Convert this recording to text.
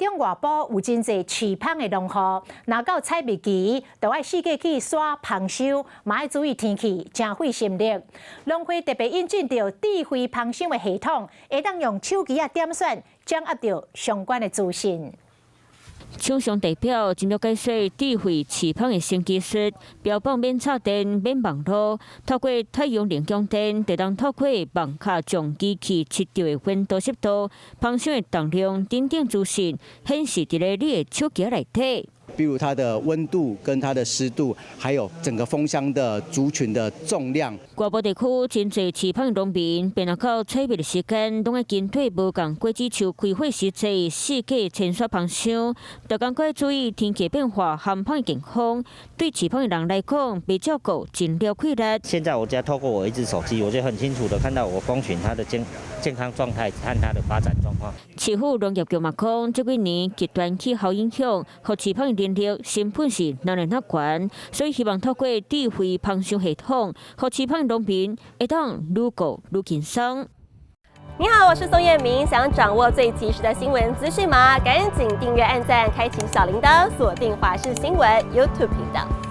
中外埔有真濟飼蜂的農戶，若到採蜜期，就愛四界去徙蜂箱，嘛愛注意天氣，誠費心力。農會特別引進著智慧蜂箱的系統，會當用手機仔點選，掌握著相關的資訊。廠商代表真了解說，智慧飼蜂的新技術，標榜免插電、免網路，透過太陽能供電，就當透過網卡將機器設定的溫度、濕度、蜂箱的重量等等資訊顯示佇咧你的手機內底。比如它的溫度、跟它的濕度，還有整個蜂箱的族群的重量。外埔地區真濟飼蜂農民，變到採蜜的時間，攏愛針對無仝果子樹開花時節，四界遷徙蜂箱，逐工閣愛注意天氣變化和蜂的健康。對飼蜂的人來講，欲照顧真了氣力。現在我只要透過我一支手機，我就很清楚的看到我蜂群它的健康狀態和它的發展狀況。市府農業局嘛講，這幾年極端氣候影響，予飼蜂的人力成本是愈來愈懸，所以希望透過智慧蜂箱系統，予飼蜂農民會當愈顧愈輕鬆。你好，我是宋燕明，想掌握最及時的新聞資訊嗎？趕緊訂閱、按讚、開啟小鈴鐺，鎖定華視新聞 YouTube 頻道。